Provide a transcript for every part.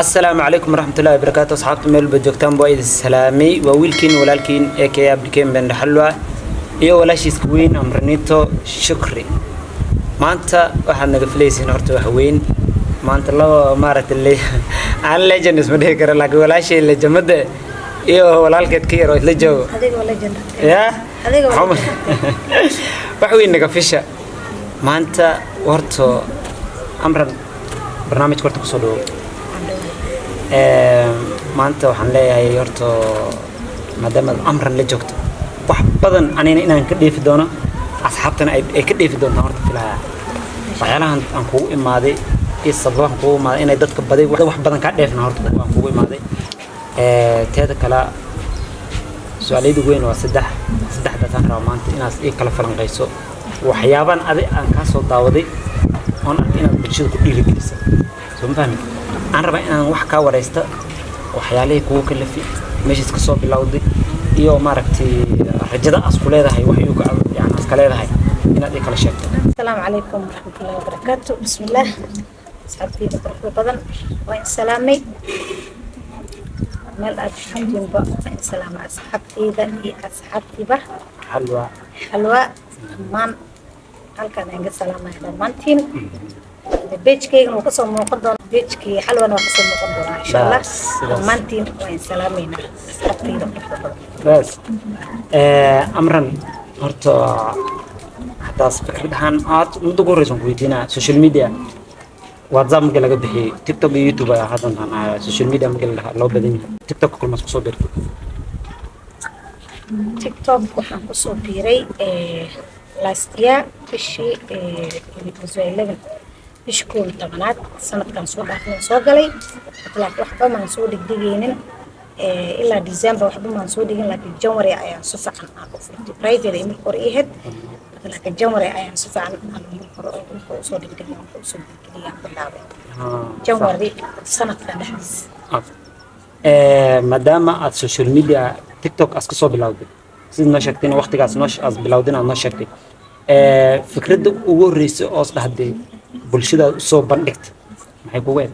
Asalaamu calaykum waraxmatullahi wabarakaatu. Asxaabta meel walba joogtaan, waa idin salaamay. Waa wiilkiin, walaalkiin ee k Abdikeen Bendhaxalwa iyo walaashiiska weyn Amranito Shukri. Maanta waxaad naga filaysiin horta wax weyn. Maanta laba maaragtay aan legend isma dhihi karo, laakiin walaashay legendada iyo walaalkeed ka yar oo isla joogo. Adigoo legend. Ya. Adigoo. Wax weyn naga fisha maanta. Horta Amran, barnaamijka horta kusoo dhawow. Maanta waxaan leeyahay horta, maadaama aad Amran la joogto, wax badan anina inaan ka dheefi doono, asxaabtana ay ka dheefi doontaan horta filaya. Waxyaalahan aan kugu imaaday iyo sababahan kugu imaaday inay dadka baday wax badan kaa dheefna horta waan kugu imaaday. Teeda kale, su-aalayda weyn waa saddex. Saddexdaasaan rabaa maanta inaad ii kala falanqayso waxyaabaan adi aan kaa soo daawaday oon arkay inaad bulshada ku dhiirigelisa. Soo ma fahmi? Aan rabaa inaan wax kaa waraysta waxyaalihii kugu kalafi, meeshaas ka soo bilowday, iyo maaragtay rajada aas ku leedahay, waxyuu ka yani aas ka leedahay inaad ii kala sheegto. Asalaamu calaykum waraxmatullahi wabarakaatu. Bismillaah. Asxaabteyda quruxda badan waa in salaamay, meel aad joogtiinba waa in salaamay, asxaabteyda iyo asxaabtiiba. Xalwa. Xalwa dhammaan halkaan aan ka salaamaya dhammaantiin. Page-keygana wuu kasoo muuqan doonaa, page-kii Xalwana waa kasoo muuqan doonaa, insha Allah. Bas, sidaas. Dhammaantiin waa in salaameynaa, asxaabteyda quruxda badan. Bas, Amran, horta hadaas fikrad ahaan aad muddo ugu horeysan ku weydiinaa, social media WhatsApp markii laga bixiyey, TikTok iyo YouTube ayaa haddan social media markii loo badan yahay, TikTok kulmaas kusoo biirtay? TikTok waxaan kusoo biiray last year, bishii it was 11, bishii 11aad sanadkan soo dhaafay soo galay. Laakiin waxba maan soo dhigdhigaynin ilaa December, waxba maan soo dhigin. Laakiin January ayaan si fiican aan u furtay. Private ay marka hore ii ahayd, laakiin January ayaan si fiican aan marka hore marka usoo dhigdhigay, marka usoo gelgeliyaan bilaabay January sanadkan dhexdiisa. Maadaama aad social media TikTok aad ka soo bilowday, sida noo sheegtay, waqtigaas noo aad bilowdin aad noo sheegtay, fikradda ugu horreysay oo is dhahday bulshada usoo bandhigtay maxay kugu eg?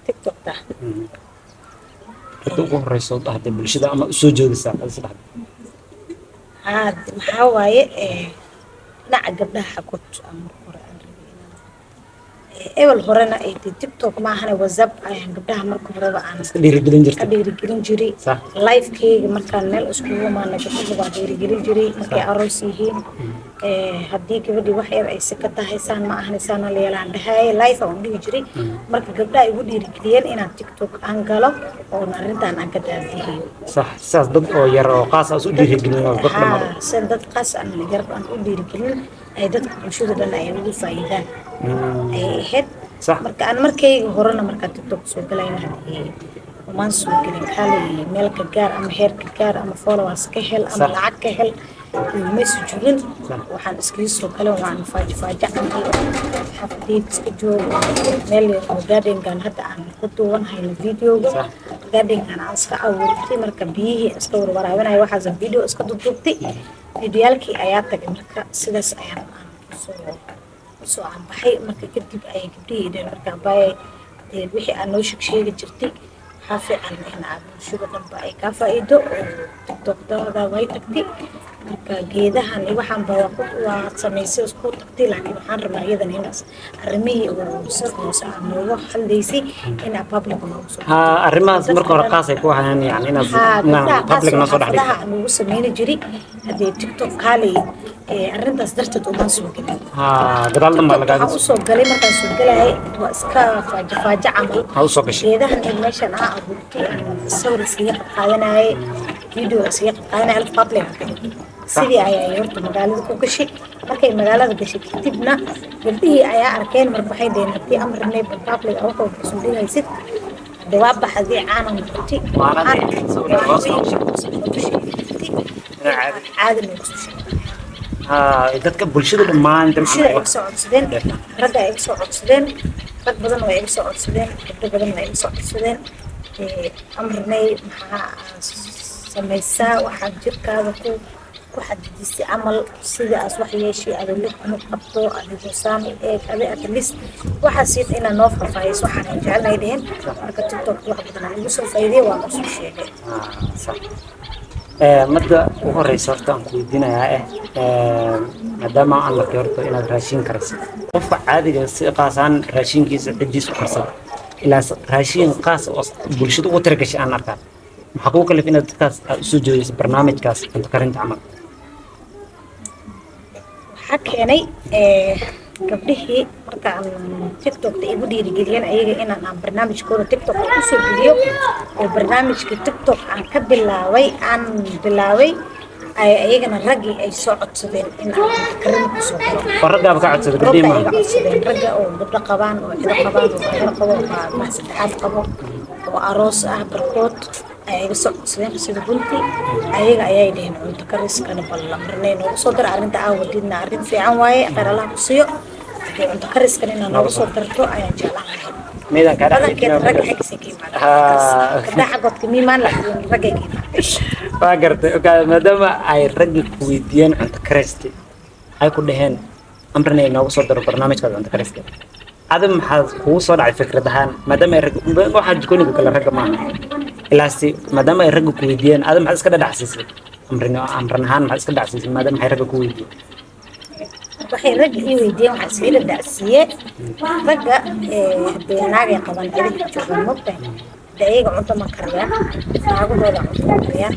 TikTokta? Fikradda ugu horreysa oo dhahday bulshada ama usoo jeedisaa aad is dhahday? Haa, maxaa waaye, dhinaca gabdhaha xagood aan marka hore aan rabay inaan ebel horena ay dee TikTok maahane, WhatsApp ayaan gabdhaha marka horeba aan iska dhiirigelin ka jirtay. Dhiirigelin jiray. Live-keyga markaan meel iskugu imaano, gabdhaha waa dhiirigelin jiray markay aroos yihiin. Haddii gabadhii wax yar ay si ka tahay, saan ma ahani, saana la yeelaan dhahaye, live aan u dhihi jiray. Marka gabdhaha igu dhiirigeliyeen inaan TikTok aan galo oon arrintan aan ka daadihiyo. Sax, sidaas dad oo yar oo qaas ah u dhiirigelin oo dadka dhammaad. Haa, sida dad qaas aan yar aan u dhiirigelin ay dadka bulshada dhan ay ugu faa'iidaan ayay ahayd. Marka aan markayga horena markaan TikTok soo galayna, hadee umaan soo gelin kaalay meel ka gaar ama heer ka gaar ama followers ka hel ama lacag ka hel, iguma sujuudin. Waxaan iskaga soo galay, waxaan faajo faajo camal, xaafadayda iska joogo, meel yar oo gardenkan hadda aan ku duuban hayno videoga. Gardenkan aan iska abuurtay, marka biyihii iska warwaraabinayo, waxaas video iska duduubtay, videoyaalkii ayaa tagay. Marka sidaas ayaan aan kusoo aanbaxay. Marka kadib ayay gabdhihii idheen, marka abaaye dee wixii aad noo sheeg sheegi jirtay waxaa fiican in aad bulshada dhanba ay kaa faa'iido oo TikTokdada way tagtay. Marka geedahan iyo waxaanba waa samaysay, isku tagtay, laakiin waxaan rabnaa iyadan inaas arrimihii oo sir hoose aad nooga hadlaysay inaa public noogu soo Ha, arrimahaas marka hore qaas ay ku ahayaan, yani inaad haa inaan gabdhaha public noo soo dhex dhigto. Xaafadaha noogu sameyni jiray. Haddee TikTok kaalay arrintaas darteed umaan soo gelin. Ha, gadaal dambe TikTok lagaaga waxaan usoo galay, markaan soo galayay waa iska faajo faajo camal. Ha, usoo gashay. Geedahan ee meeshan aan abuurtay aan sawir iskaga qadqaadanayay, video iskaga qadqaadanayay, alf public aan ka dhigay. Sidii ayaa horta magaalada ku gashay. Markay magaalada gashay kadibna gabdhihii ayaa arkeen. Marka waxay dhaheen, haddii Amranay public wax walba soo dhigaysid, hadda waa baxdii caana noqotay. Waana sawir hoos noogu Caadi caadi noogu soo sheegay. Ha, dadka bulshada dhammaan inta Bulshada ay iga soo codsadeen, ragga ay iga soo codsadeen, rag badan waa iga soo codsadeen, gabdho badan waa iga soo codsadeen. Amranay, maxaa samaysaa, waxaad jirkaada ku Ku xadidisay camal sida aas wax yeeshay, adoo lix cunug qabto, adigoo saan u eeg, adi at least waxaa siita inaad noo faahfaahiso waxaan jecelnahay dheheen. Marka TikTok wax badan aan igu soo faa'iidey, waa noo soo sheegay. Sax. Madda ugu horeysa horta aan ku weydiinayaa maadaama aan arkay horta inaad raashin kariso, qofka caadiga si qaasaan raashinkiisa ciddiisa u karsada, ilaa raashin qaas oo bulshada ugu talagashay aan arkaa, maxaa kugu kalif inaad dadkaas aad usoo jeediso barnaamijkaas cunto karinta camal? Waxaa keenay gabdhihii marka aan TikTokta igu dhiirigeliyeen ayaga inaan aan barnaamijkooda TikTok usoo geliyo, oo barnaamijka TikTok aan ka bilaabay, aan bilaabay, ay ayagana raggii ay soo codsadeen in aan cunto karin kusoo galo. Oo raggaaba ka codsada, gabdhihii ragga maaha? Iga codsadeen ragga oo gabdho qabaan oo cido qabaan oo gabar qabo oo baa saddexaad qabo oo aroos ah, barkood ayaa iga soo codsadeen. Sida runtii ayaga ayay dheheen, cunto kariskana bal lamrinay noogu soo dara, arrinta aawadidna arrin fiican waaye, khayr Allah ku siiyo. Hadii cunto kariskan inaad noogu soo darto ayaan jeclaan lahayd. Meydaan kaa dhex badankeed weydiinaa. Ragga xaggiisa ka yimaada, gabdhaha xaggood kama imaan, laakiin raggay ka yimaada. Waa gartay. Okay, maadaama ay raggi ku weydiiyeen cunto karisti, ay ku dhaheen amrina inoogu soo daro barnaamijkaada cunto kariska, adi maxaa kugu soo dhacay fikrad ahaan? Maadaama ay ragga waxaa jikooninka kale ragga maaha ilaasi, maadaama ay ragga ku weydiiyeen, adi maxaad iska dhadhacsiisay? Amrin amran ahaan maxaad iska dhacsiisay maadaama ay ragga ku weydiiyeen? Waxay ragga ii weydiiyeen waxaa iskaga dhacsiiye ragga hadee naagay qabaan, cidaha joogaan, mogtahay, hadee ayaga cunto ma kariyaan, naagahooda cunto ma kariyaan.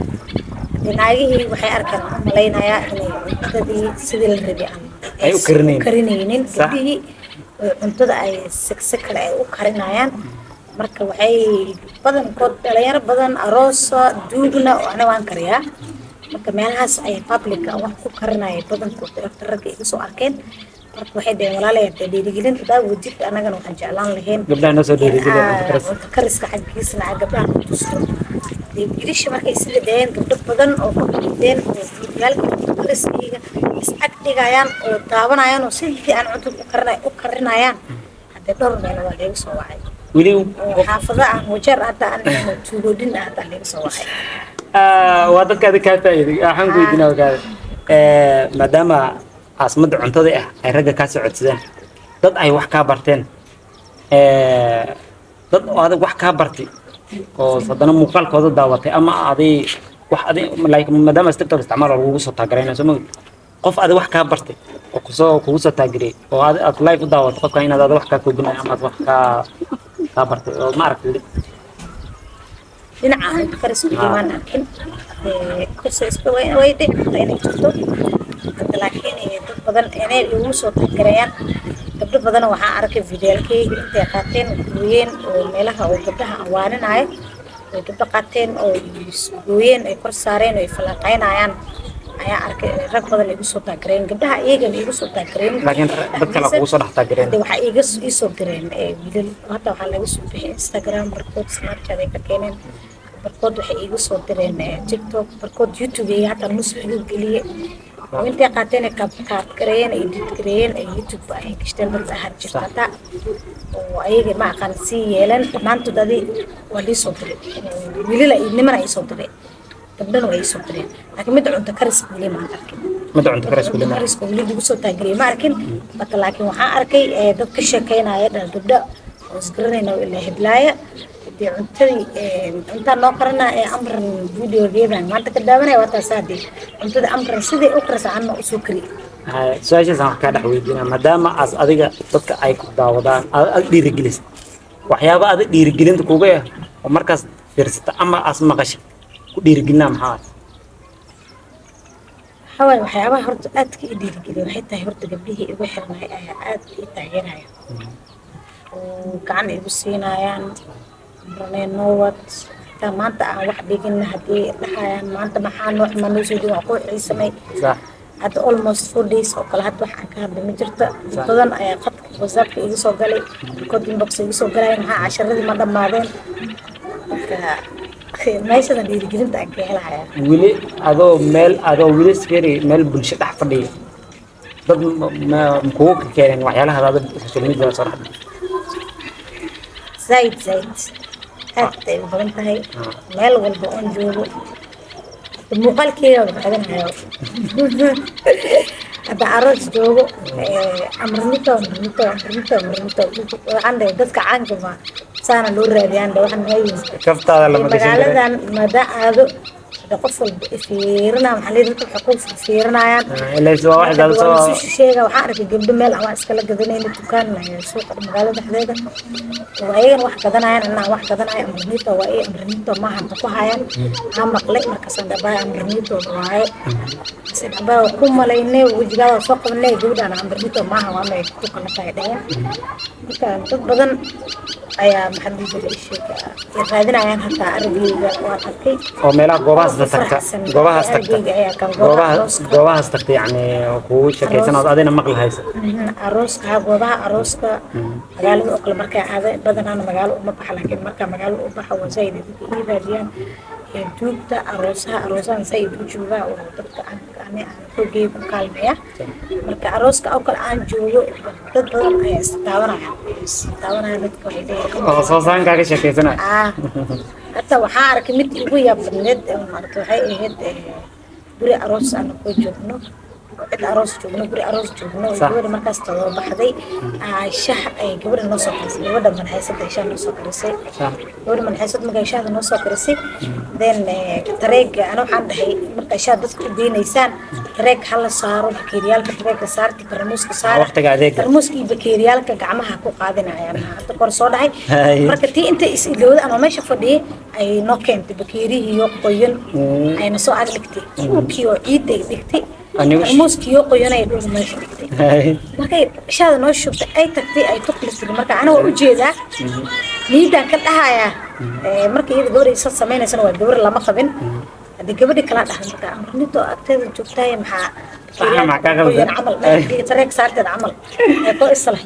Hadee naagihii waxay arkeen, aan u malaynayaa, inay cuntadii sidii la rabay aan ay u karinaynin. Karinaynin gabdhihii oo cuntada ay sigsi kale ay u karinayaan. Marka waxay badankood dhalinyaro badan aroosa duugna oo aniga waan kariyaa. Marka meelahaas ay public wax ku karinaya badankood horta ragga iga soo arkeen. Marka waxay dhaheen, walaalay, hadee dhiirigelinta daa wajid, annagana waxaan jeclaan lahayn gabdhaha noo soo dhiirigeliya cunto karis. Cunto kariska xaggiisna aa gabdhaha ku tusto. Dee wiilasha markay sida dhaheen, gabdho badan oo ku xidheen oo fiidyaalka cunto kariskayga is ag dhigayaan oo daawanayaan oo sidii aan cuntada u karinay u karinayaan, hadee dhowr meel waa layga soo wacay. Weli oo xaafado aan Wajeer hadda aan ahayn oo tuuloodhin ah hadda layga soo wacay. Waa dadka adig kaa faa'iiday. Waxaan ku weydiinaa wakaada, maadaama caasimadda cuntada ah ay ragga kaa soo codsadeen, dad ay wax kaa barteen, dad oo adig wax kaa bartay oo haddana muuqaalkooda daawatay ama aday wax adig like maadaama TikTok isticmaal oo lagugu soo taageerayna soo magid, qof adig wax kaa bartay oo kusoo kugu soo taageeriyay oo aad aad live u daawatay qofka inaad aad wax kaa koobinayo ama aad wax kaa bartay oo ma aragtay weli? Dhinaca cunto karis weli maan arkin. Kuse iska way dhici kartaa inay jirto hadda, laakiin dad badan inay igu soo taageerayaan. Gabdho badan waxaan arkay videoyaalkayga intay qaateen, gooyeen oo meelaha oo gabdhaha aan waarinayo ay gabdho qaateen oo gooyeen, ay kor saareen oo ay falanqeynayaan ayaan arkay. Rag badan igu soo taageereen, gabdhaha iyagana igu soo taageereen. Laakiin dad kale kugu soo dhex taageereen. Hadda waxaa iiga iisoo direen wiilal. Hadda waxaa laga soo bixiyay Instagram, barkood Snapchat ay ka keeneen, barkood waxay iiga soo direen TikTok, barkood YouTube iyo hataa nus igu geliyey oo intay qaateen ay kaab gareeyeen, ay edit gareeyeen, ay YouTube ay gashteen. Dad ahaa jirta hataa oo ayaga ma aqaan sii yeelan. Dhammaantood adi waa lii soo diray, wiilal ay nimana ay soo direen, gabdhana waa ii soo direen, laakiin midda cunto kariska weli maan arkin. Midda cunto karis weli ma kariska weli lagu soo taageliyay ma arkin bata, laakiin waxaan arkay dad ka sheekeynaya dhal gabdho oo isgaranayna ilaa heblaaya dee cuntadii cuntaa noo karana ee Amran videogeedan maanta ka daawanaya, waa taas hadee cuntada Amran siday u karisa anna usoo kari. Su-aashaasaan wax kaa dhex weydiinaa, maadaama aas adiga dadka ay ku daawadaan aad aad dhiirigelisa, waxyaaba aad dhiirigelinta kuga ah oo markaas fiirsata ama aas maqasha ku dhiirigelinaa maxaa? Waxaa waaye waxyaabaha horta aadka i dhiirigeliya waxay tahay horta gabdhihii igu xirnay ayaa aad ii taageeraya oo gacan igu siinayaan, Amranee nowad xitaa maanta aan wax dhigin haddii dhahayaan, maanta maxaa nooc ma noo soo dhigin, waa kuu xiisanay. Hadda almost 4 days oo kale hadda waxaan ka hadlay ma jirto. Dad badan ayaa khadka WhatsAppka iga soo galay, barkood inbox iga soo galay, maxaa casharadii ma dhammaadeen? Marka meeshadan dhiirigelinta aan ka helaya. Weli adoo meel adoo weli sferi meel bulsho dhex fadhiya, dad ma kugu keeneen waxyaalaha aad social media soo dhex dhigtay? Zaid zaid aad ay u badan tahay. Meel walba oon joogo Muuqaalkeyga raadinayo. Hadda aroos joogo, Amranito, Amranito, Amranito, Amranito, waxaan dhahay dadka caanka ma saana loo raadiyaan? Waxaan maxay Kaftaada lama gashan karo. Magaaladan maada aado, hada qof walba fiirina, maxaa leeyahay, dadka waxay ku fiirinayaan. Ilaa waa wax Marka soo waa la isu sheega. Waxaan arkay gabdho meel aan wax iskala gadanayno, dukaan suuqa magaalada dhexdeeda, oo ayagana wax gadanayaan, anaa wax gadanaya. "Amranito waa ee, Amranito maaha," inta ku hayaan aan maqlay. Markaasaan dhabaa, "Amranito waaye." Markaasaan dhabaa ku malaynay, wejigaada soo qabanay, gabadhaan Amranito maaha, waa may ku kala tahay dhaheen. Marka dad badan ayaa, maxaa la dhihi jiray, sheega ay raadinayaan, hataa aragayga waan arkay. Oo meelaha goobahaas tagta. Faraxsan. Goobahaas tagta. Aragayga ayaa kan goobaha goobaha arooska. Goobahaas tagta, yacni kugu sheekaysan ood adina maqli haysa. Arooska, ha, goobaha arooska magaalada oo kale markaa aada, badanaana magaalo uma baxa, laakiin markaa magaalo u baxa waa zaid ay dadka ii raadiyaan. Duugta aroosaha, aroosahan zaid u joogaa oo dadka aan ani aan xoogayga ku kaalmeeya. Marka arooska oo kale aan joogo, dad badan ayaa is taabanaya. Dadka waxay leeyihiin Oo soo saan kaaga sheekaysanaya. Ah, hataa waxaa arkay mid igu yaab badneed oo maaragtay, waxay ahayd guri aroos aan ku joogno, cid aroos joogno, guri aroos joogno, oo gabadha markaas todoba baxday, shaah ay gabadha noo soo karisay. Gabadha manxaysada shaah noo soo karisay. Gabadha manxaysad markay shahda noo soo karisay, then tareega ana waxaan dhahay, markaa shaah dadka u geynaysaan, tareeg hala saaro, bakeeriyaalka tareega saarti, tarmuuska saara. Waqtiga adeega. Tarmuuska iyo bakeeriyaalka gacmaha ku qaadinayaan hadda kor soo dhahay. Marka tii inta is ilowda anoo meesha fadhiyay ay noo keentay bakeerihiiyo qoyan, ayna soo ag dhigtay, dhulkii oo ciidda ay dhigtay, tarmuuskiiyo qoyan ay dhulka meesha dhigtay. Markay shaada noo shubtay, ay tagtay, ay tuqlisay. Marka aniga waa ujeedaa, niidaan ka dhahayaa, marka iyada gabadha isa sameynaysana waa gabar lama qabin. Haddii gabadhi kala dhahay, marka Amranito agteeda joogtahay, maxaa Maxaa kaa qaldan? Qoyan camal tareeg saarteed camal ee koo isleh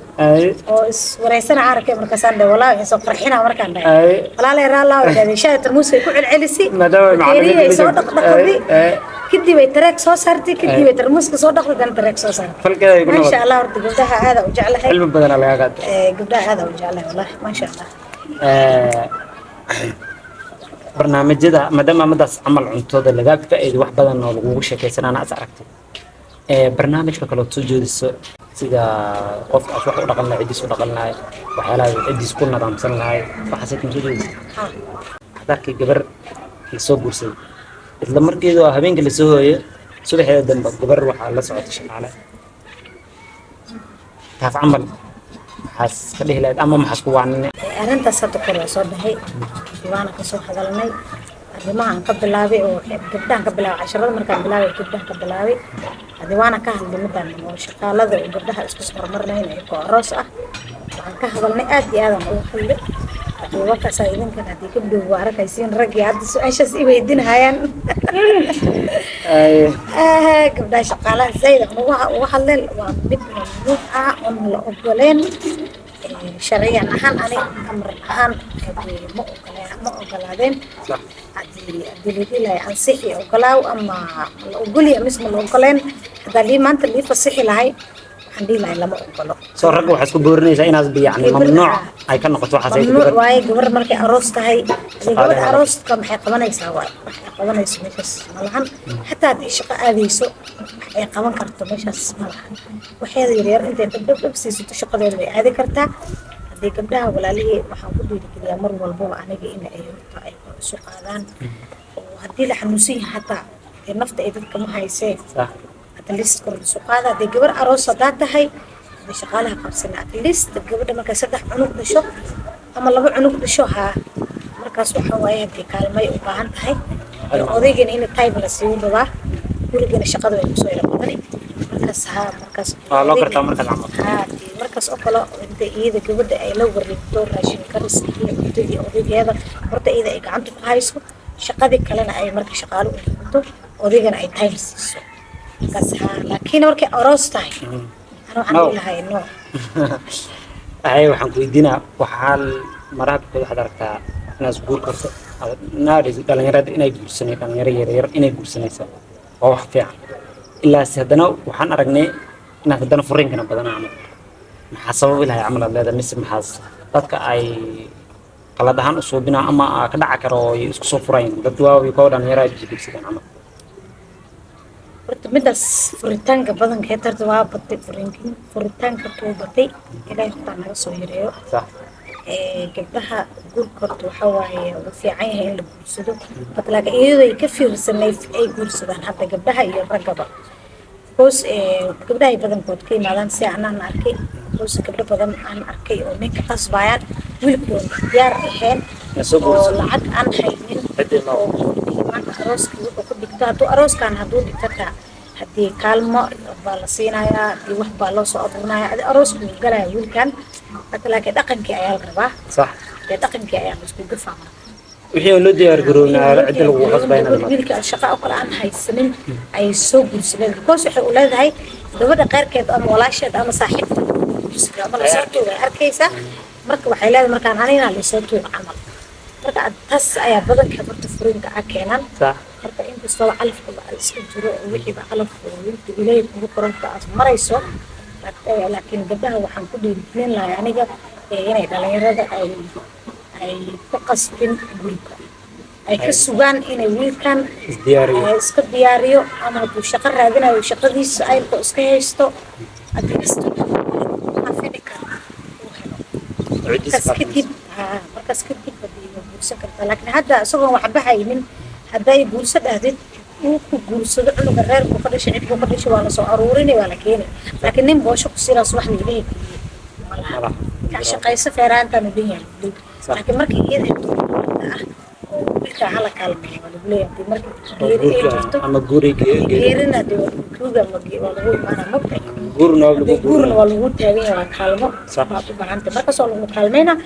oo iswareysana arkay. Markaasaan dhahay, walaa waxay soo qarxinaa. Markaan dhahay, walaalay raallaa, way dhahdeen shaada tarmuuska ay ku celcelisay, Maadaama ay bakeeriyay macallimiinta soo la joogto. dhaqdhaqday, kadib ay tareeg soo saartay, kadib ay tarmuuska soo dhaqday, dan tareeg soo saartay. Falkeeda ay ku Maasha noqotay. Allah, horta gabdhaha aada u jeclahay. Cilmi badanaa lagaa qaatay. Gabdhaha aada u jeclahay wallahi, maasha Allah. Barnaamijyada, maadaama madaas camal cuntada lagaa faa'iido, wax badan oo lagugu sheekaysanana as aragtay, barnaamijka kale ood soo jeediso, sida qofka as wax u dhaqan lahay, ciddiis u dhaqan lahay, waxyaalaha ciddiis ku nidaamsan lahay, waxaasay kuma soo jeedisa? Ha. Waxaad arkay gabar lasoo guursaday, isla markeedu oo habeenkii lasoo hooyo, subaxeeda dambe gabar waxaa la socota shaqaale. Taas camal maxaas ka dhihi lahayd ama maxaas ku waanine? Arrintaas hadda kor waa soo dhahay, waana kasoo hadalnay. Arrimaha aan ka bilaabay oo gabdhahan ka bilaabay, casharada markaan bilaabay gabdhahan ka bilaabay, haddii waana ka hadlay midaan oo shaqaalada oo gabdhaha isku soo horumarnayn ee ko aroos ah. Waxaan ka hadalnay, aad iyo aadaan uga hadlay. Wakaasaa idinkan haddii gabdhow waa arkaysiin raggii hadda su-aashaas i weydiinahayaan. Gabdhaha shaqaalaha zaid aan uga hadleen, waa mid mamnuuc ah oon la ogoleen sharciyan ahaan. Ani amar ahaan hadii ma ogoleen, ma ogolaadeen. Haddii la dhihi lahay ansixi, ogolaaw ama la ogolyahay mise ma la ogoleen, haddaa lii maanta lii fasixi lahay, waxaan dhihi lahay lama ogolo. Soo ragga waxaa isku boorinaysaa inaas yacni mamnuuc ay ka noqoto waxaas ay Mamnuuc gabar waaye. Gabar markay aroos tahay hadii Shaqaale gabadha arooska maxay qabanaysaa? Waay, wax ay qabanayso meeshaas ma lahan. Xataa haddii shaqo aadayso, wax ay qaban karto meeshaas ma lahan. Waxeeda yaryar intay dhab dhab dhab siisato, shaqadeeda way aadi kartaa. Haddii gabdhaha walaalihii, waxaan ku dhiirigeliyaa mar walbaba aniga in ay horta ay kor isu qaadaan, oo haddii la xanuunsan yahay xataa dee nafta ay dadka ma haysee, at least kor isu qaada. Haddii gabar aroos haddaa tahay, hadii shaqaalaha qabsana, at least gabadha markay saddex cunug dhasho ama laba cunug dhasho, haa, markaas waxa waaye haddii kaalmay u baahan tahay. Odaygana in time la siiyo rabaa, gurigana shaqada way kusoo yara badani markaas, haa, markaas. Waa loo gartaa markaas camal. Haa, dee markaas oo kale inta iyada gabadha ay la wareegto raashin kariska iyo cuntadii odaygeeda, horta iyada ay gacanta ku hayso, shaqadii kalena ay marka shaqaalo u noqoto, odaygana ay time siiso markaas, haa. Laakiin markay aroos tahay, ana waxaan No. dhihi lahay no. Ay, waxaan ku weydiinaa, waxaa maraha barkood waxaad aragtaa inaad guur karto nowadays, dhalinyarada inay guursanay, dhalinyaro yar yar inay guursanaysa waa wax fiican. Ilaase haddana waxaan aragnay inaad haddana furiinkana badanaa camal. Maxaa sababi lahay camal aad leedahay, mise maxaas dadka ay qalad ahaan u suubinaa ama ka dhaca karo oo ay isku soo furayn dad waawi koo dhalinyaro ay guursadaan camal? Horta midaas furitaanka badankeed horta waa batay, furitaanka tuu batay. Ilaahay horta naga soo yareeyo. Gabdhaha guurka horta waxaa waaye wuu fiican yahay in la guursado, but laakiin iyadoo ay ka fiirsanay ay guursadaan hadda gabdhaha iyo raggaba, because gabdhaha ay badankood ka yimaadaan si anaan arkay, because gabdho badan aan arkay oo ninka qasbayaan wiilkoon diyaar ahayn Na soo oo guursado. lacag aan haynin Cidii ma- oo guurkii maanta arooskii wuxuu ku dhigto, hadduu arooskan hadduu dhigto taa, haddii kaalmo baa la siinayaa, haddii wax baa loo soo abuurinaya, adi arooskii wuu galaya wiilkan. Hata laakiin dhaqankii ayaa la rabaa. Dee dhaqankii ayaa la isku gafaa marka. Wixii aan loo diyaar garoobin cidda lagu qasbay inaad imaado. Wiilka aan shaqo oo kale aan haysanin ay soo guursadeen, because waxay u leedahay gabadha qeyrkeed ama walaasheed ama saaxiibteed guursaday ama lasoo tuugay arkaysa. Marka waxay leedahay markaan anigana lasoo tuugo camal. Marka taas ayaa badanka horta furiinka a keenaan. Marka inkastoo calafka iska jiro oo wixiiba calafka wiilka ilaahay kugu qoranka aad marayso, laakiin gabdhaha waxaan ku dhiirigelin lahay aniga inay dhalinyarada ay ku qasbin guriga, ay ka sugaan inay wiilkan Isdiyaariyo. Iska diyaariyo, ama hadduu shaqo raadinayo shaqadiisa aylko iska haysto, at least anfici karo uu helo. Ciddiisa. Markaas kadib, haa, markaas kadib hadii waa guursan kartaa. Laakiin hadda isagoon waxba haynin hadday guurso dhahdid, uu ku guursado, cunuga reer buu ka dhashay, cid buu ka dhashay, waa lasoo aruurinay, waa la keenay, laakiin nin boosho ku siinaas wax la ilahi geliyey malaha. Malaha. Ka shaqayso feeraantaan u dhan yahay. Laakiin markii iyada ah oo wiilka hala kaalmeeyo waa lagu leeyahay. Hadii markii oo geeri ay guurka jirto ama guriga geerina dee waa lagu tuuga ama waa lagu imaanaa, mogtahay. Guurna waa lagu Hadii guurna waa lagu taagan yahay, waa kaalmo baad u baahantay, markaas waa lagu kaalmeynaa.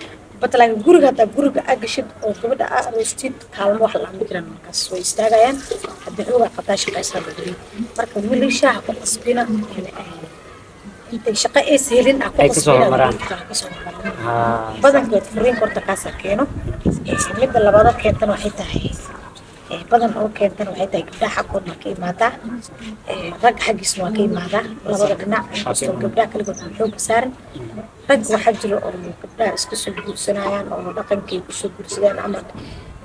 But laakiin guriga haddaa guriga aa gashid oo gabadha aa aroostid, kaalmo wax lama jiraan, markaas way istaagayaan. Haddii xoogaa qabtaa shaqaysaa lagu leeyahay. Marka wiilasha ha ku qasbina in ay intay shaqo ays helin ha ku Ay kasoo qasbina hormaraan. Wiilka ha kasoo hormaraan. Haa. Badankeed furiinka horta kaasaa keeno. Midda labaadoo keentana waxay tahay, badan oo keentana waxay tahay gabdhaha xaggoodna waa ka imaadaa, ragga xaggiisna waa ka imaadaa, labada dhinac. Inkastoo gabdhaha kaligood aan xooga saarin, rag waxaa jira oo gabdhaha iska soo guursanayaan oo dhaqankii kusoo guursadeen ama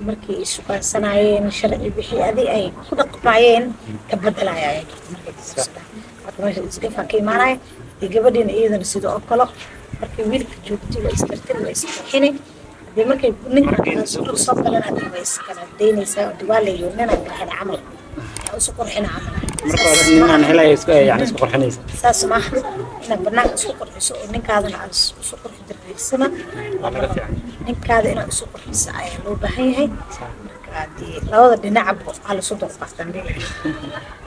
markii ay shukaansanayeen sharci wixii adi ay ku dhaqmayeen ka bedelaya ayaa jirta markay guursadaan. Marka meesha isgafaa ka imaanaya iyo gabadhiina iyadana sidoo oo kale markay wiilka joogtay waa iskartiri, waa isqurxini. Hadii markay ninka Markay soo soo galan hadii way iskala daynaysaa oo diwaa la yiri ninaan helay camal yaa isu qurxina camal. Marka hore ninaan helaya isku, yani isku qurxinaysa. Saas maaha. Inaad banaanka isku qurxiso oo ninkaadana aad isu qurxi dirdirsana Waa laga fiican. Ninkaada inaad isu qurxisa ayaa loo baahan yahay. Marka hadii labada dhinacba waxaa lasu dulqaataan,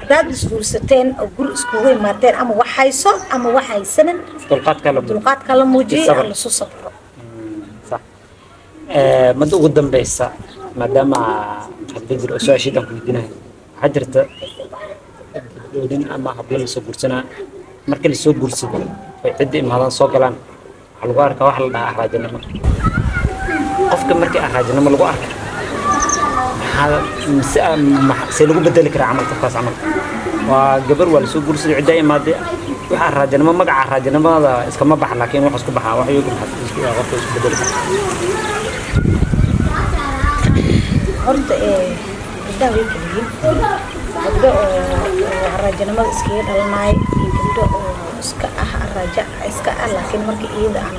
haddaad isguursateen oo guri iskugu imaateen, ama wax hayso ama wax haysanin, dulqaadka la dulqaadka la muujiyay Sabir. ha lasu sabro. Sax. Madda ugu dambeysa, maadaama hadda jiro su-aashiidan ku weydiinayo, waxaa jirta gabdhoodin ama hablo lasoo guursanaa. Marka lasoo guursado ay cidda imaadaan soo galaan, waxaa lagu arkaa waxa la dhahaa araajanimo. Qofka markii araajanimo lagu arka, maxaa mise see lagu bedeli karaa camal qofkaas camal? Waa gabar, waa lasoo guursaday, ciddaa imaaday, waxa araajanimo, magaca araajanimada iskama baxa, laakiin wax isku baxaa, wax iyagu maxaa isku qofka isku bedeli karaa? Horta gabdhaha way kala yihiin, gabdho oo araajanimada iskaga dhalanaayo iyo gabdho oo iska ah araaja iska ah, laakiin marka iyada aan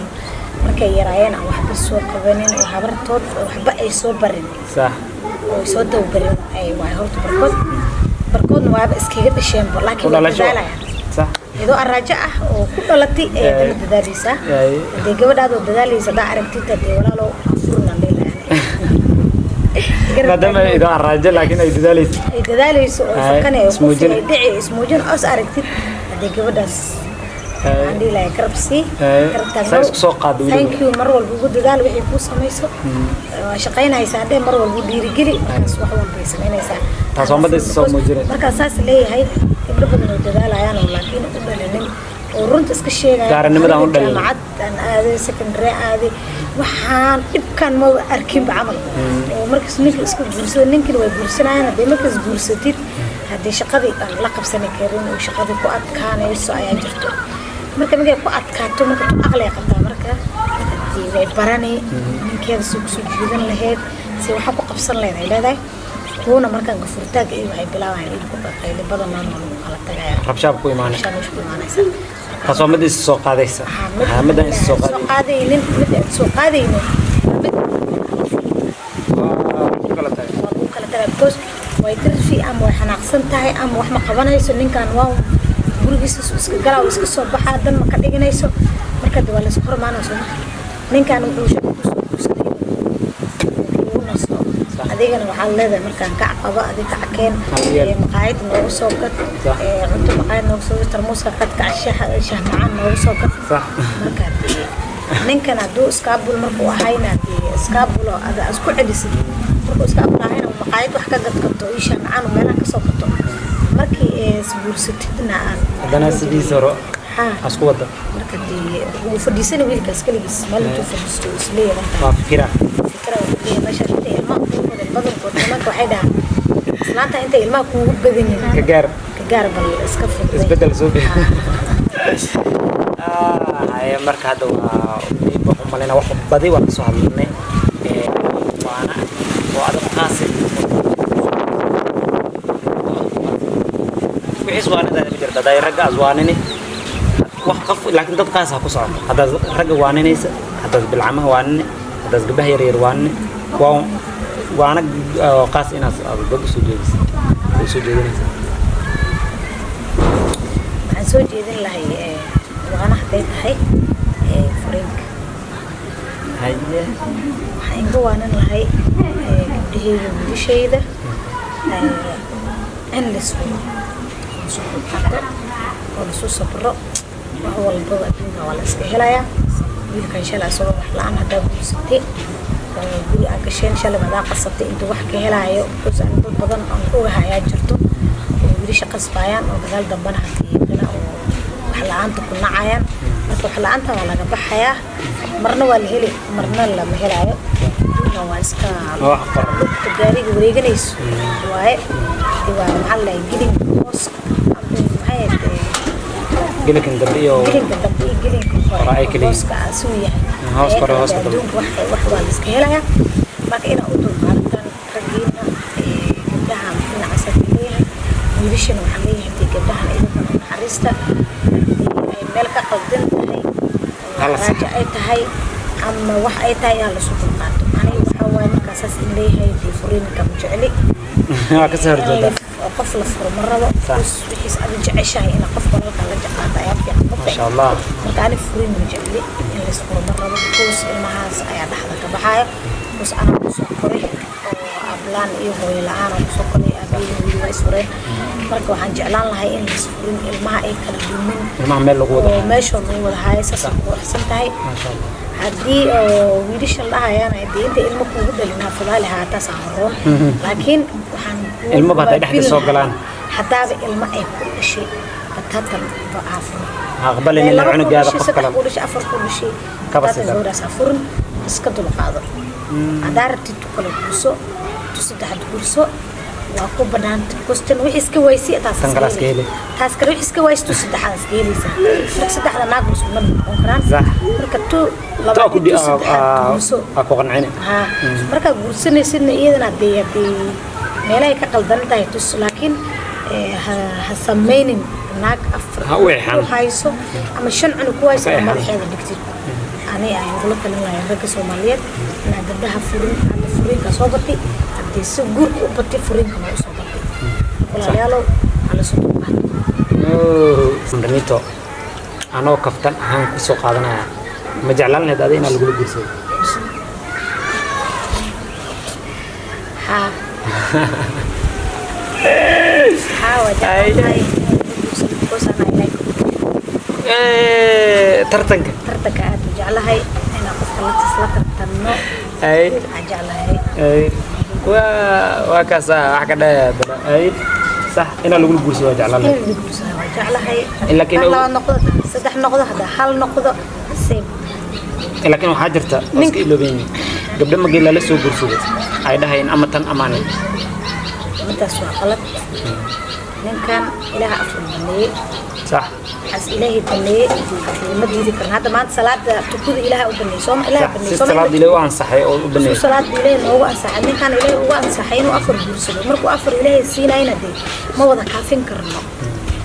markay yaraayeen aan waxba soo qabanin oo habartood oo waxba ay soo barin oo ay soo dawbarin ay waay. Horta barkoodna waaba iskaga dhasheenba, laakiin way dhalasho dadaalayaan. Iyadoo araajo ah oo ku dhalatay ayay haddana dadaaleysaa. Hadee gabadhaadoo dadaaleysa haddaa aragtid, hadee walaalow furna leelahay. Maadaama ay idoo araajo laakiin ay dadaaleysa. Ay dadaaleyso oo fakanay oo ismuujin. Ay dhici ismuujin os aragtid, hadee gabadhaas waxaan dhihi lahaa garab sii, garab taagnow. Saa isku soo qaado weliba. Thank you, mar walba ugu dadaal wixii kuu samayso. Waa shaqaynaysaa dheh, mar walba u dhiirigeli, markaas wax walba ay samaynaysaa. Taas waa madda is soo muujinaysa. Markaas saas leeyahay, gabdho badan oo dadaalayaan oo laakiin u dhalinin oo runta iska sheegaya. Gaaranimada aan u dhalinin. Jaamacad aan aaday, secondary aaday, waxaan dhibkan ma arkinba camal, oo markaas ninka iska guursado, ninkina way guursanayaan. Haddii markaas guursatid, haddii shaqadii aan la qabsani karin oo shaqadii ku adkaanayso ayaa jirto. Marka markay ku adkaato, marka tu aqli ay qabtaa, marka hadii way barani ninkeeda soo kusoo jiidan lahayd, si waxa ku qabsan lahayd ay leedahay. Kuwana markaan gafurtaag iyo waxay bilaabayaan in ku qayli badan waa lagu kala tagaya. Rabshaab ku imaanay. Rabshaa meesha ku imaanaysa. Taas waa mid is soo qaadaysa. Haa, midaan is soo soo qaadaysa. Qaadaynin, mid aan soo qaadaynin, mid Waa ku kala tagay. Waa lagu kala tagaa because way dirfi ama way xanaaqsan tahay ama wax ma qabanayso. Ninkan waa gurigiisa iska galaa, iska soo baxaa, dan ma ka dhiganayso. Marka de waa laisku hormaanaa, soo maha? Ninkan wuxuu shaqo kusoo guursaday inuu nasto. Adigana waxaad leedahay markaan kac qabo, adiga kackeen. Hal yeel. Maqaayad noogu soo gad. Cunto maqaayad noogu soo gad, tarmuuska qad kac, shaah macaan noogu soo gad. Marka dee ninkan hadduu iskaabul markuu ahayna, dee iskaabulo ada isku celisid, markuu iskaabul ahayna uu maqaayad wax ka gadgato iyo shaah macaan uu meelaha kasoo gato, markii isguursatidna aad Haddana sidiisa hore asku wada. Marka dee wuu fadhiisana wiilkaas keligiis meel intuu fadhiisto uu isleeyahay markaa. Waa fikira. Fikra wuxuu leeyahay meesha intay ilmaha kugu badan. Badankood nimanka waxay dhahaan islaanta intay ilmaha kuugu badan yihiin ka gaar. Ka gaar, bal iska fududay. Isbedel soo bi. Haye, marka hadda waa waxaan u malaynaa wax badi waa kasoo hadlanay. Waana oo adag qaasi wixiis waanadaada ma jirta hadday ragga as waanini wax qof, laakiin dad qaas ha ku socoto. Haddaad ragga waaninaysa, haddaad bilcamaha waanini, haddaad gabdhaha yar yar waanini, waa waana oo qaas inaad aad dad usoo jeedisa usoo jeedinaysa. Waxaan soo jeedin lahay waana hadday tahay furiinka. Haye. Waxaan inga waanin lahay gabdhahayga, wiilashayda, in laisfuro, laisu dulqaato oo laisu sabro. Wax walbaba adduunka waa la iska helayaa. Wiilkan shalay isagoo wax la-aan haddaa guursatay oo guri aa gasheen, shalay adaa qasabtay intuu wax ka helaayo, because ani dad badan aan ku ogahay ayaa jirto oo wiilasha qasbayaan oo gadaal dambana hadii haddana oo wax la-aanta ku nacayaan. Marka wax la-aanta waa laga baxayaa, marna waa la heli, marna lama helaayo. Adduunka waa iska Waa wax qoran. Lugta gaariga wareeganayso waaye. Dee waa maxaa la dhahay, gelinka hoos ama maxay ahayd, Gelinkan dambe iyo gelinka dambe iyo gelinka hore hore ay kala yihiin. Hooska asuu yahay. Hoos Ee, kore, hooska dambe. Adduunka wax waa la iska helayaa. Marka inaad u dulqaadataan raggiina, gabdhaha dhinacaas leeyahay, wiilashana waxaa leeyahay dee gabdhahan idinkana u naxariista. Haddii ay meel ka qaldan tahay oo Hala saxo. raajo ay tahay ama wax ay tahay, ha lasu dulqaato. Aniga waxaa waaye markaa saas in leeyahay dee furiinka ma jecli. Waa kasoo horjeedaa. Oo qof la furo ma rabo. Sax. Wixiis adi jeceshahay inaad qof walaalkaa la jeclaato ayaa fiican, ma Maasha Allah. Marka ani furiin ma jecli, in la isfuro ma rabo because ilmahaas ayaa dhexda ka baxayo, because anaa kusoo koray oo aablaan iyo hooyo la-aan aan kusoo koray, aabahey weli waa isfureen. Marka waxaan jeclaan lahay in la isfurin, ilmaha ay kala dumin. Ilmaha meel lagu wada oo meeshoo lagu wada haayo, saas ay quruxsan tahay. Maasha Allah. Haddii oo wiilasha la dhahayaan dee inta ilmo kuugu dhalin hafadaali haa, taas aan roon, laakiin waxaan kugu Ilmaba hadday dhexda soo waabin galaan. lahaa, haddaaba ilmo ay ku dhashay bataatan ba aafurin. Ha aqbalin in Laba kuu cunugaada dhashay, qof saddex kale kuu dhashay, afar kuu dhashay, Kaba bataatan sii dar. gabadhaas ha furin, iska dulqaado. Haddaa rabtid tu kale guurso, tu saddexaad guurso, waa ku banaanta because tan wixii iska waysi taas Tan kale iska heli. Taas kale wixii iska waysi tu saddexaad iska helaysaa. Marka saddexda naag isku mid noqon karaan. Marka tu Taa labaad ku tu saddexaad guurso. Aa ku qancini. Haa, markaa guursanaysidna iyadana dee haddii meelahay ka qaldan tahay tus, laakiin ha samaynin naag afar Ha u eexan. ku hayso ama shan cunug ku hayso Ha ka ama eexan. madaxeeda dhigtid. Ani ayaan kula talin lahay ragga Soomaaliyeed inaa gabdhaha furin. Hadda furiinka soo batay, haddii si guurka u batay, furiinkana u soo batay. Walaalayaalow, hala soo dulqaato. Amranito, anoo kaftan ahaan kusoo qaadanaya, ma jeclaan lahayd adi inaa lagula guursado? Haa, waa jeclaan lahay because I like Tartanka. Tartanka aad u jeclahay, inaan qofka la tartanno Ay. aan jeclahay. Ay, waa kaasa wax ka dhaya haddana. Ay, sax, inaa lagula guursado waa jeclaan lahayd. In la guursado waa jeclahay. Laakiin Hal laba noqdo, saddex noqdo, hadda hal noqdo, same. Laakiin waxaa jirta oo iska ilooben gabdho markii lala soo guursado ay dhahayeen ama tan amaane. Midaas waa qalad. Ninkan Ilaaha afur baneeyey. Sax. Waxaas Ilaahay baneeyey ma diidi karna. Hadda maanta salaada tukada Ilaaha u baneeyey, sooma? Ilaaha Sax. baneeyey. Si sooma? salaad Ilaahay u ansaxay oo u baneeyay. Suu salaada Ilaahay noogu ansaxay, ninkaan Ilaahay ugu ansaxay inuu afar guursado, markuu afar Ilaahay siinayna, dee ma wada kaafin karno,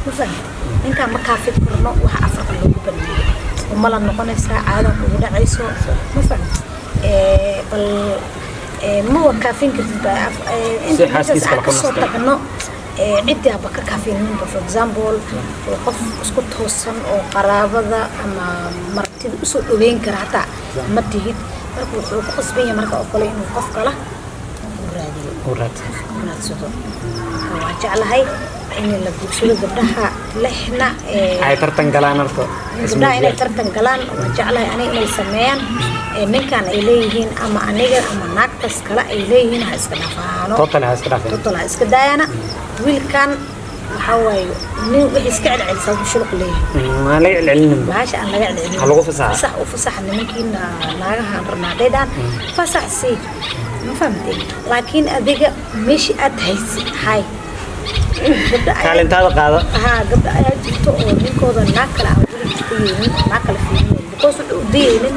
ma fahamtay? Ninkaan ma kaafin karno waxa afarta loogu baneeyey, umala noqonaysaa caada kugu dhacayso, ma fahamtay? Bal ma wa kaafin kartid ba Si inta xaaskiisa meeshaas kale aan ku kasoo nastay. tagno, ciddii haba ka kaafininba. For example, oo qof isku toosan oo qaraabada ama martida usoo dhaweyn kara hataa ma tihid. Marka wuxuu ku qasban yahay marka oo kale inuu qof kala u raadiyo, U raadsan. u raadsado. Marka waa jeclahay in la guursado gabdhaha lixna ay tartan galaan horta. Gabdhaha inay tartan galaan waa jeclahay aniga, inay sameeyaan ninkan ay leeyihiin ama aniga ama naagtaas kale ay leeyihiin ha iska dhaafaano. Total ha iska dhaafeen. Total ha iska daayana. Wiilkan waxaa waaye nin wixii iska celcelisaa ku shuluq leeyahay. Aan laga celcelinin. Bahasha aan laga celcelin. Ha lagu fasaxa. Fasax u fasaxa nimankiina. Naagahan rabnaa hadday dhahan, fasax sii, ma fahamtay? Laakiin adiga meeshii aad haysid hay gabdha Kaalintaada qaado. Haa, gabdha ayaa jirto oo ninkooda naag kale aan weli dayeynin oo naag kale fiirinayn, because wuxuu u dayeynin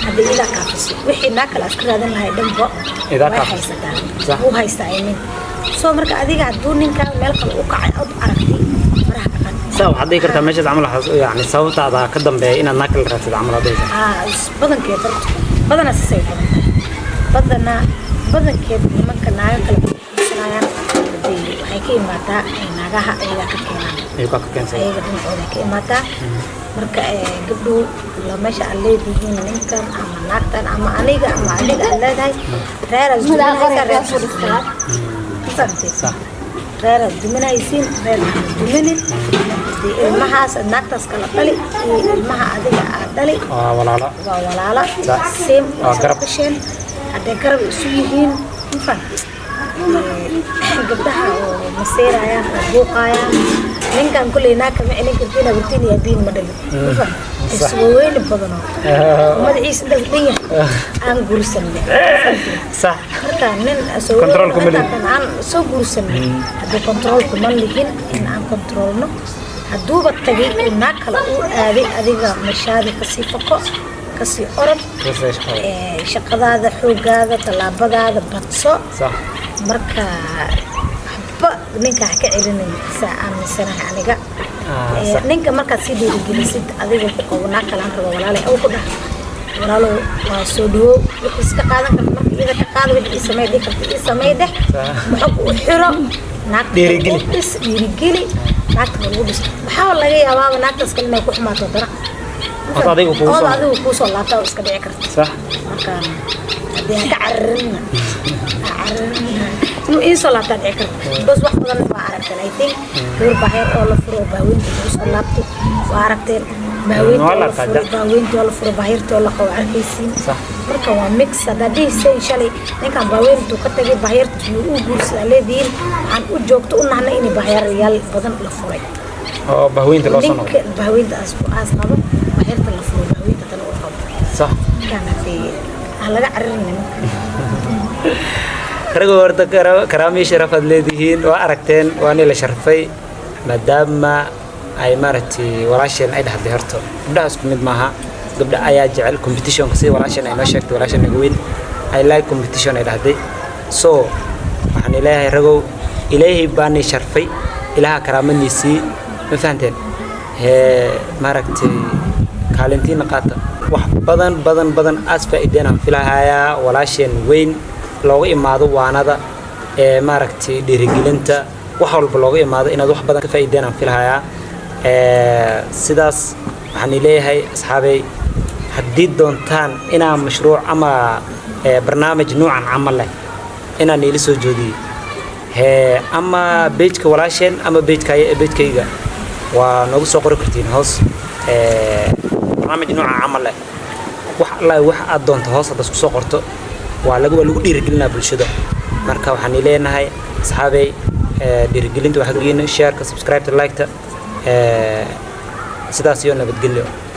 hadday idaa kaafiso wixii naag kale aad ka raadan lahay dhanba Idaa way kaafiso. haysataa. Sax. Wuu haystaa, I mean. So marka adiga hadduu ninkaa meel kale u kacay aad aragtay, faraha ka qaad. Saa waxaad dhihi kartaa meeshaas camal waxaas, yani sababtaada ka dambeeya inaad naag kala raadsid camal aad dhihaysaa. Haa, badankeed horta badanaa sisay badan tahay. Badanaa badankeed nimanka naaga kale guursanayaan hadee waxay ka imaataa naagaha ayagaa ka keenaan. Ayuu ka keensan. Ayaga dhinacooda ka imaataa. Marka gabdhow la meesha aad leedihiin ninkan ama naagtan ama aniga ama adiga aad leedahay reeraad duminaysaa, reer ma fahamtay? Sax. Reeraad duminaysiin, reer aad duminin. Dee ilmahaas aad naagtaas kala dhali iyo ilmaha adiga aad dhali waa walaalo. Waa walaala. Sax. Same. Waa waa garab. Dhasheen hadday garab isu yihiin, ma fahamtay? Gabdhaha oo maseerayaan oo buuqayaan ninkan kulley naag kama celin kartiin, abartiin iyo abiin ma dhalin, ma fahamtay? Iswaweyni badano madaxiisa intaas dhan yahay aan guursanay. Sax. Marka nin soo Control kuma lihin. Aan soo guursanay haddii control kuma lihin in aan controlno. Hadduuba tagay uu naag kale uu aaday, adiga mashaadi kasii fako, kasii orod. Kasii shaqada. Shaqadaada, xoogaada, tallaabadaada badso. Sax. Marka waxba ninka ha ka celinin, saa aaminsanahay aniga. Sax. Ninka markaad sii dhiirigelisid adiga ku qabo naag kalaan rabo, walaalay aw ku dhah, walaalow waa soo dhawow, wixii iska qaadan karta marka iyada ka qaada, wixii ii samey dhihi karta ii samey dheh. Sax. Maxog u xiro naagta. Dhiirigeli. U dhis, dhiirigeli naagta lagu dhis. Waxaa laga yaabaaba naagtaas kale inay ku xumaato haddana. Ood adiga kugu Ood soo- adigu kuu soo laabtaa oo iska dhici karta. Sax. Marka haddii ha ka cararinna, ha cararinna, inuu ii soo laabtaa dhici karta, because wax badan waa aragteen. I think gabar baheer oo la furo oo baaweynta kugu soo laabtay waa aragteen. Baaweynta Waa oo la la arkaa, furo, ja. baaweynta oo la furo, baahirta oo la qabo arkaysiin. Sax. Marka waa mix. Haddaad dhihisayn shalay ninkan baaweyntuu ka tagay baahirta u guursadaa leedihiin, waxaan u joogto u nahnay in baahyaarayaal badan la furay Oo bahweynta loo soo ninka noqdo. Baaweynta aas qabo, baahirta la furo, baaweynta tana u qabo. Sax. Ninkan hadee ha laga cararin nimanka. Ragga horta karaamiyo sharaf aad leedihiin, waa aragteen, waa ni la sharfay maadaama ay maaragtay walaasheen ay dhahday. Horta gabdhaha isku mid maaha. Gabdha ayaa jecel competitionka, sida walaasheen ay noo sheegtay, walaasheen naga weyn, "I like competition" ay dhahday. So waxaan ilaahay, ragow, Ilaahay baani sharfay, Ilaaha karaamadniisii, ma fahanteen? Hee, maaragtay, kaalintiina qaata. Wax badan badan badan aas faa'iideen aan filahayaa. Walaasheen weyn looga imaado waanada ee maaragtay dhiirigelinta, wax walba looga imaado, inaad wax badan ka faa'iideen aan filahayaa. Sidaas waxaan leeyahay asxaabey, haddii doontaan inaan mashruuc ama barnaamij noocan camal leh inaan iila soo joodiyo, hee, ama page-ka walaasheen ama page-kayga, waa noogu soo qori kartiin hoos. Barnaamij nooca camal leh, wax alla wax aad doonto hoos haddaad isku soo qorto, waa lagu dhiirigelinaa bulshada. Marka waxaan leenahay asxaabey, dhiirigelinta waxaa geena share-ka, subscribe-ta, like-ta. Sidaas iyo nabadgelyo.